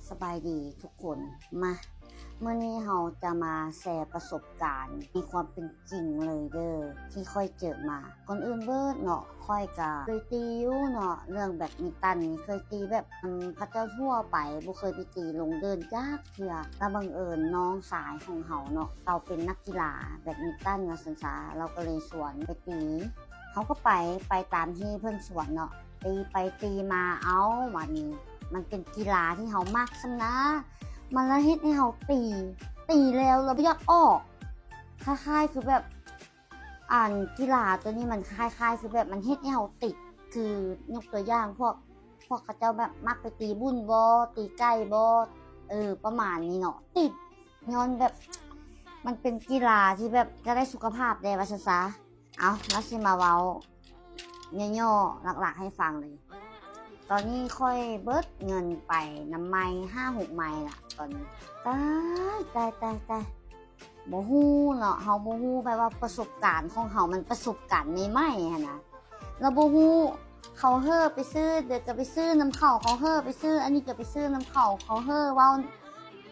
ສະບາຍດີທຸກຄົນ ມາ ມື້ນີ້ເຮົາຈະມາແຊປະສົບການໃນຄວາມເປັນຈິງເລີຍເດີ້ ທີ່ຂ້ອຍເຈີມາ. ກ່ອນອື່ນເບີດເນາະ ຂ້ອຍກະເຄີຍຕີຢູ່ເນາະ ເລື່ອງແບດມິນຕັນນີ້ ເຄີຍຕີແບບ ອືມ ເຂົາເຈົ້າທົ່ວໄປ ບໍ່ເຄີຍໄປຕີລົງເດີ່ນຈັກເທື່ອ. ແລ້ວບັງເອີນນ້ອງຊາຍຂອງເຮົາເນາະ ເຂົາເປັນນັກກິລາແບດມິນຕັນວ່າຊັ້ນຊະ ລາວກໍເລີຍຊວນໄປຕີ. ເຮົາກໍໄປ ໄປຕາມທີ່ເພິ່ນຊວນເນາະ ຕີໄປຕີມາ ເອົ້າ ບາດນີ້ມັນເປັນກິລາທີ່ເຮົາມັກຊັ້ນນາ ມັນລະເຮັດໃຫ້ເຮົາຕີ ຕີແລ້ວລະບໍ່ຢາກອອກ ຄ້າຍໆຄືແບບ ອັນກິລາໂຕນີ້ມັນຄ້າຍໆຄືແບບມັນເຮັດໃຫ້ເຮົາຕິດ ຄືຍົກຕົວຢ່າງພວກ ພວກເຂົາເຈົ້າແບບມັກໄປຕີບຸນບໍ ຕີໄກ່ບໍ ເອີ ປະມານນີ້ເນາະ ຕິດ ຍ້ອນແບບມັນເປັນກິລາທີ່ແບບກະໄດ້ສຸຂະພາບແດ່ວ່າຊັ້ນຊະ. ເອົາ ລາວຊິມາເວົ້າຫຍໍ້ໆຫຼັກໆໃຫ້ຟັງເລີຍ. ຕອນນີ້ຂ້ອຍເບິດເງິນໄປນຳໄມ້ ຫ້າຫົກໄມ້ລະຕອນນີ້. ຕາຍ ຕາຍ ຕາຍ ຕາຍ ບໍ່ຮູ້ເນາະ ເຮົາບໍ່ຮູ້ ແບບວ່າປະສົບການຂອງເຮົາມັນປະສົບການໃໝ່ໆຫັ້ນນະ ລະບໍ່ຮູ້ ເຂົາເຮີໄປຊື້ ດຽວກະໄປຊື້ນຳເຂົາ ເຂົາເຮີໄປຊື້ ອັນນີ້ກະໄປຊື້ນຳເຂົາ ເຂົາເຮີເວົ້າ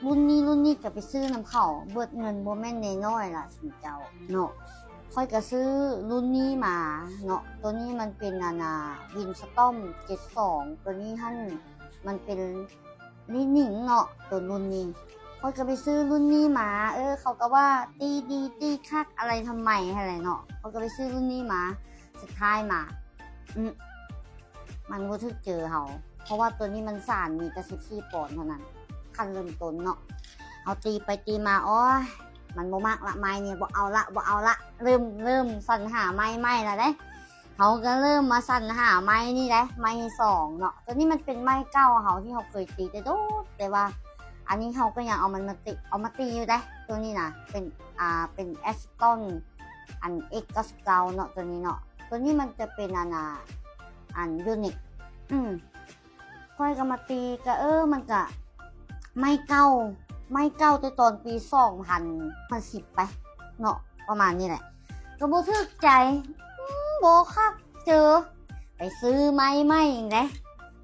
ລຸ້ນນີ້ລຸ້ນນີ້ກະໄປຊື້ນຳເຂົາ ເບິດເງິນບໍ່ແມ່ນນ້ອຍໆລະຊຸມເຈົ້າເນາະ. ຂ້ອຍກະຊື້ລຸ້ນນີ້ມາເນາະ ໂຕນີ້ມັນເປັນອັນນ່າ ວິນສະຕອມ ເຈັດສອງ ໂຕນີ້ຫັ້ນມັນເປັນ ລີໜິງເນາະ ໂຕລຸ້ນນີ້ ຂ້ອຍກະໄປຊື້ລຸ້ນນີ້ມາ ເອີ ເຂົາກະວ່າຕີດີຕີຄັກອະໄລທຳໄມຫັ້ນແຫຼະເນາະ ຂ້ອຍກະໄປຊື້ລຸ້ນນີ້ມາ ສຸດທ້າຍມາ ອື ມັນບໍ່ຖືກເຈີເຮົາ ເພາະວ່າໂຕນີ້ມັນສານມີແຕ່ສິບສີ່ປອນເທົ່ານັ້ນ ຂັ້ນເລີ່ມຕົ້ນເນາະ ເຮົາຕີໄປຕີມາ ໂອ້ຍ ມັນບໍ່ມັກລະ ໄມ້ນີ້ບໍ່ເອົາລະ ບໍ່ເອົາລະ ເລີ່ມ ເລີ່ມສັນຫາໄມ້ໃໝ່ລະເດ້. ເຮົາກະເລີ່ມມາສັນຫາໄມ້ນີ້ແຫຼະ ໄມ້ສອງເນາະ ໂຕນີ້ມັນເປັນໄມ້ເກົ່າເຮົາທີ່ເຮົາເຄີຍຕີແຕ່ໂດນ ແຕ່ວ່າອັນນີ້ເຮົາກະຍັງເອົາມັນມາຕີ ເອົາມາຕີຢູ່ເດ້. ໂຕນີ້ນະເປັນ ອ່າ ເປັນແອັດສະຕອນ ອັນ ເອັກເກົ້າສິບເກົ້າເນາະ ໂຕນີ້ເນາະ ໂຕນີ້ມັນຈະເປັນອັນນ່າ ອັນຢູນິກ ອື ຂ້ອຍກະມາຕີກະ ເອີ ມັນກະໄມ້ເກົ່າ ໄມ້ເກົ່າແຕ່ຕອນປີສອງພັນ ພັນສິບໄປເນາະ ປະມານນີ້ແຫຼະ ກະບໍ່ຖືກໃຈ ອື ບໍ່ຄັກເຈີ ໄປຊື້ໄມ້ໃໝ່ອີກເດ້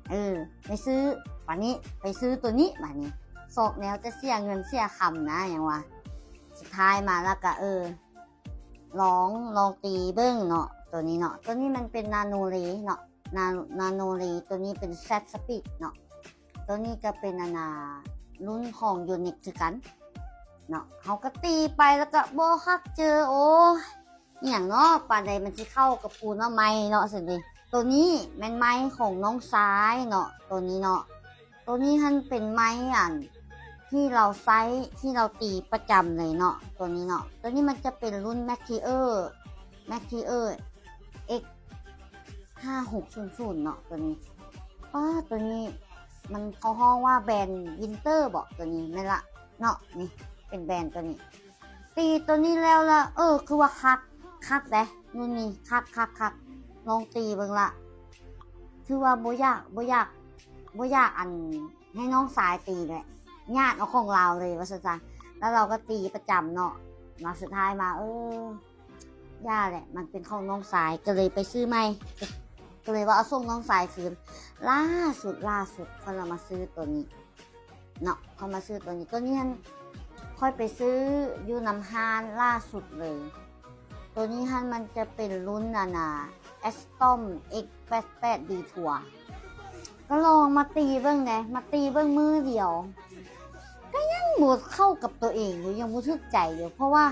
ເອີ ໄປຊື້ບາດນີ້ ໄປຊື້ໂຕນີ້ບາດນີ້ ຊອກແນວຈະເສຍເງິນເສຍຄຳນະ ຫຍັງວ່າ ສຸດທ້າຍມາລະກະ ເອີ ລອງ ລອງຕີເບິ່ງເນາະ ໂຕນີ້ເນາະ ໂຕນີ້ມັນເປັນນາໂນເລເນາະ ນາ ນາໂນເລ ໂຕນີ້ເປັນແຊັດສະປີດເນາະ ໂຕນີ້ກະເປັນອັນນ່າ ລຸ້ນຂອງຢູນິກຄືກັນເນາະ ເຮົາກະຕີໄປລະກະບໍ່ຄັກເຈີ ໂອ້ຍ ອີ່ຫຍັງເນາະ ປານໃດມັນຊິເຂົ້າກັບປູນວ່າໄມ້ເນາະ ຊັ້ນເດ. ໂຕນີ້ແມ່ນໄມ້ຂອງນ້ອງຊາຍເນາະ ໂຕນີ້ເນາະ ໂຕນີ້ຫັ້ນເປັນໄມ້ອັນ ທີ່ລາວໃຊ້ ທີ່ລາວຕີປະຈຳເລີຍເນາະ ໂຕນີ້ເນາະ ໂຕນີ້ມັນຈະເປັນລຸ້ນແມັກທີເອີ ແມັກທີເອີ ເອັກຫ້າຫົກສູນສູນເນາະ ໂຕນີ້ ປ້າ ໂຕນີ້ມັນ ເຂົາຮ້ອງວ່າແບນວິນເຕີບໍ ໂຕນີ້ແມ່ນລະເນາະ ນີ້ເປັນແບນໂຕນີ້ ຕີໂຕນີ້ແລ້ວລະ ເອີ ຄືວ່າຄັກ ຄັກເດ້ ລຸ້ນນີ້ຄັກ ຄັກ ຄັກ ລອງຕີເບິ່ງລະ ຖືວ່າບໍ່ຢາກ ບໍ່ຢາກ ບໍ່ຢາກອັນ ໃຫ້ນ້ອງຊາຍຕີແຫຼະ ຍາດເອົາຂອງລາວເລີຍວ່າຊັ້ນຊະ ລະລາວກະຕີປະຈຳເນາະ ມາສຸດທ້າຍມາ ເອີ ຢ່າແຫຼະ ມັນເປັນຂອງນ້ອງຊາຍ ກະເລີຍໄປຊື້ໃໝ່ ກະເລີຍວ່າເອົາສົ່ງນ້ອງຊາຍຄືນ. ລ່າສຸດ ລ່າສຸດ ຂ້ອຍລະມາຊື້ໂຕນີ້ເນາະ ຂ້ອຍມາຊື້ໂຕນີ້ ໂຕນີ້ຫັ້ນ ຂ້ອຍໄປຊື້ຢູ່ນຳຮ້ານລ່າສຸດເລີຍ ໂຕນີ້ຫັ້ນມັນຈະເປັນລຸ້ນອັນນ່າ ແອັດສະຕອມ ເອັກແປດແປດ ບີທົວ ກະລອງມາຕີເບິ່ງແດ່ ມາຕີເບິ່ງມື້ດຽວ ກະຍັງບໍ່ເຂົ້າກັບໂຕເອງຢູ່ ຍັງບໍ່ຖືກໃຈຢູ່ ເພາະວ່າ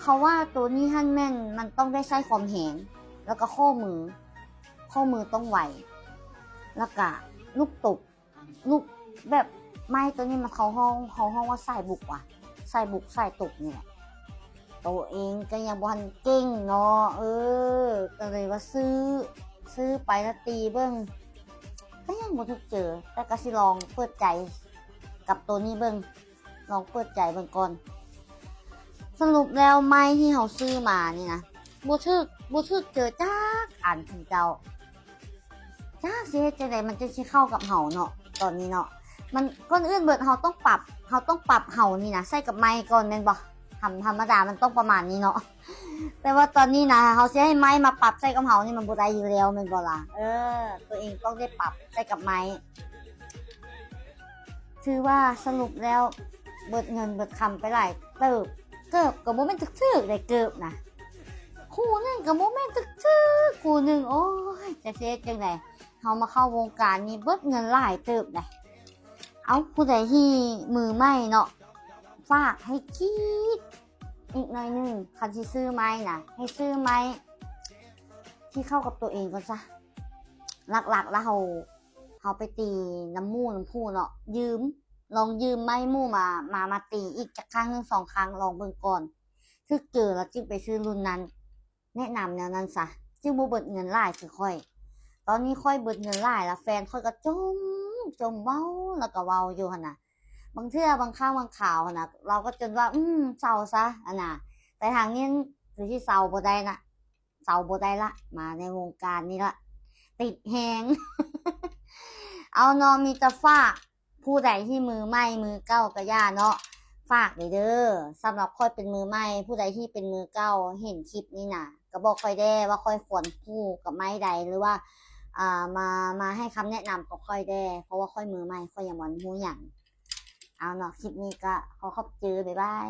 ເຂົາວ່າໂຕນີ້ຫັ້ນແມ່ນມັນຕ້ອງໄດ້ໃຊ້ຄວາມແຮງ ລະກະຂໍ້ມື ຂໍ້ມືຕ້ອງໄວ ລະກະລູກຕົບ ລູກແບບໄມ້ໂຕນີ້ມັນ ເຂົາຮ້ອງ ເຂົາຮ້ອງວ່າສາຍບຸກຫວາ ສາຍບຸກສາຍຕົບນີ້ແຫຼະ ໂຕເອງກະຍັງບໍ່ທັນເກັ່ງເນາະ ເອີ ກະເລີຍວ່າຊື້ ຊື້ໄປລະຕີເບິ່ງ ກະຍັງບໍ່ຖືກເຈີ ແຕ່ກະຊິລອງເປີດໃຈກັບໂຕນີ້ເບິ່ງ ລອງເປີດໃຈເບິ່ງກ່ອນ. ສະຫຼຸບແລ້ວໄມ້ທີ່ເຮົາຊື້ມານີ້ນະ ບໍ່ຖືກ ບໍ່ຖືກເຈີຈັກອັນ ຊຸມເຈົ້າ ຈັກຊິເຮັດຈັ່ງໃດມັນຈຶ່ງຊິເຂົ້າກັບເຮົາເນາະ ຕອນນີ້ເນາະ ມັນ ກ່ອນອື່ນເບີດເຮົາຕ້ອງປັບ ເຮົາຕ້ອງປັບເຮົານີ້ນະ ໃສ່ກັບໄມ້ກ່ອນແມ່ນບໍ່ ທຳ ທຳມະດາມັນຕ້ອງປະມານນີ້ເນາະ ແຕ່ວ່າຕອນນີ້ນະ ເຮົາຊິໃຫ້ໄມ້ມາປັບໃສ່ກັບເຮົານີ້ມັນບໍ່ໄດ້ຢູ່ແລ້ວແມ່ນບໍ່ລະ ເອີ ໂຕເອງຕ້ອງໄດ້ປັບໃສ່ກັບໄມ້. ຖືວ່າສະຫຼຸບແລ້ວເບິດເງິນເບິດຄຳໄປຫຼາຍເຕີບ. ເກີບກໍບໍ່ແມ່ນຖືກໆ ໄດ້ເກີບນະ ຄູ່ໜຶ່ງກໍບໍ່ແມ່ນຖືກໆ ຄູ່ໜຶ່ງ. ໂອ້ຍ ຈະເຮັດຈັ່ງໃດ? ເຮົາມາເຂົ້າວົງການນີ້ເບິດເງິນຫຼາຍເຕີບໃດ. ເອົາ ຜູ້ໃດທີ່ມືໃໝ່ເນາະ ຝາກໃຫ້ຄິດອີກໜ້ອຍໜຶ່ງ. ຄັນຊິຊື້ໄມ້ນະ ໃຫ້ຊື້ໄມ້ທີ່ເຂົ້າກັບຕົວເອງກ່ອນຊະ. ຫຼັກໆ ແລ້ວເຮົາ ເຮົາໄປຕີນຳໝູ່ນຳຜູ້ເນາະ ຢືມ ລອງຢືມໄມ້ໝູ່ມາ ມາ ມາຕີອີກຈັກຄັ້ງໜຶ່ງສອງຄັ້ງ ລອງເບິ່ງກ່ອນ. ຖືກເຈີແລ້ວຈຶ່ງໄປຊື້ລຸ້ນນັ້ນ. ແນະນຳແນວນັ້ນຊະ ຈຶ່ງບໍ່ເບິດເງິນຫຼາຍຄືຂ້ອຍ. ຕອນນີ້ຂ້ອຍເບິດເງິນຫຼາຍລະ ແຟນຂ້ອຍກໍຈົ່ມ ຈົ່ມເວົ້າ ແລ້ວກໍເວົ້າຢູ່ຫັ້ນນະ. ບາງເທື່ອບາງຄັ້ງບາງຄາວຫັ້ນນະ ລາວກໍຈົນວ່າ ອືມ ເຊົາຊະຫັ້ນນະ. ແຕ່ທາງນີ້ຄືຊິເຊົາບໍ່ໄດ້ນະ ເຊົາບໍ່ໄດ້ລະ ມາໃນວົງການນີ້ລະ ຕິດແຮງ. ເອົາເນາະ ມີແຕ່ຝາກ ຜູ້ໃດທີ່ມືໃໝ່ມືເກົ່າກໍຢ່າເນາະ ຝາກເດີ. ສຳລັບຂ້ອຍເປັນມືໃໝ່ ຜູ້ໃດທີ່ເປັນມືເກົ່າເຫັນຄລິບນີ້ນະ ກໍບອກຂ້ອຍແດ່ວ່າຂ້ອຍຄວນຄູ່ກັບໄມ້ໃດ ຫຼືວ່າ ອ່າ ມາ ມາໃຫ້ຄຳແນະນຳກັບຂ້ອຍແດ່ ເພາະວ່າຂ້ອຍມືໃໝ່ ຂ້ອຍຍັງບໍ່ຮູ້ຫຍັງ. ເອົາເນາະ ຄລິບນີ້ກໍຂໍຂອບໃຈ ບາຍບາຍ.